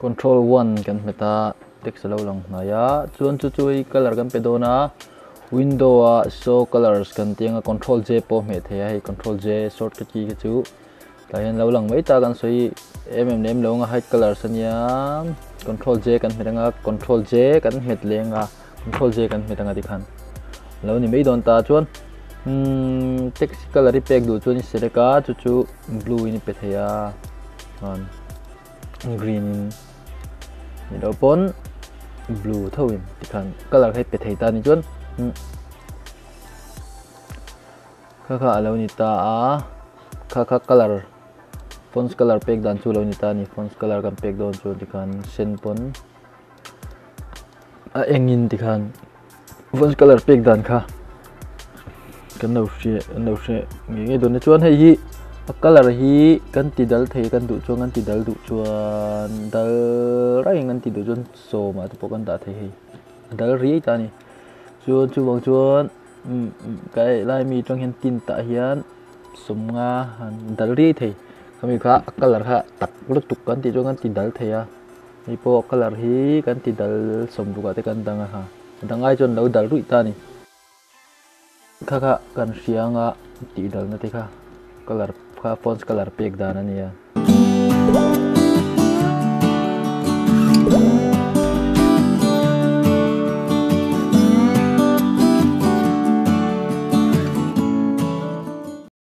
Control one kan hmet a text alo lang hnai a chuan chu chu hei colour kan pe dawn a window ah show colours kan tih anga control j pawh a hmeh thei a hei control j shortcut key kha chu tah hian lo lang mai ta kan sawi em em lem lo anga hide colours ania control j kan hmet anga control j kan hmet leh anga control j kan hmet anga tikhan lo ni mai dawn ta chuan umm text colour hi pek duh chuan i select a chu chu blue in i pe thei a chuan green in ni loh pawn blue tho in tikhan colour kha i pe thei ta ni chuan kha kha alo ni ta a kha kha colour fonts colour pek dan chu alo ni ta a ni fonts colour kan pek dawn chuan tikhan sen pawn a engin tikhan fonts colour pek dan kha kan lo hria kan lo hre ngei ngei dawn a chuan hei hi a colour hi kan ti dal thei kan duh chuan kan ti dal duh chuan dal reng kan ti duh chuan sawmah te pawh kan dah thei hei a dal riai ta a ni chuan chuvang chuan. Ka ei lai mi atang hian tin tah hian sawmnga han dal riai thei khami kha a colour kha tak lutuk kan tih chuan kan ti dal thei a hei pawh a colour hi kan ti dal sawmruk ah te kan dang a ha a dang ai chuan lo dal ruih ta a ni kha kha kan hria anga tih dal na te kha colour kha fonts colour pek dan a ni a.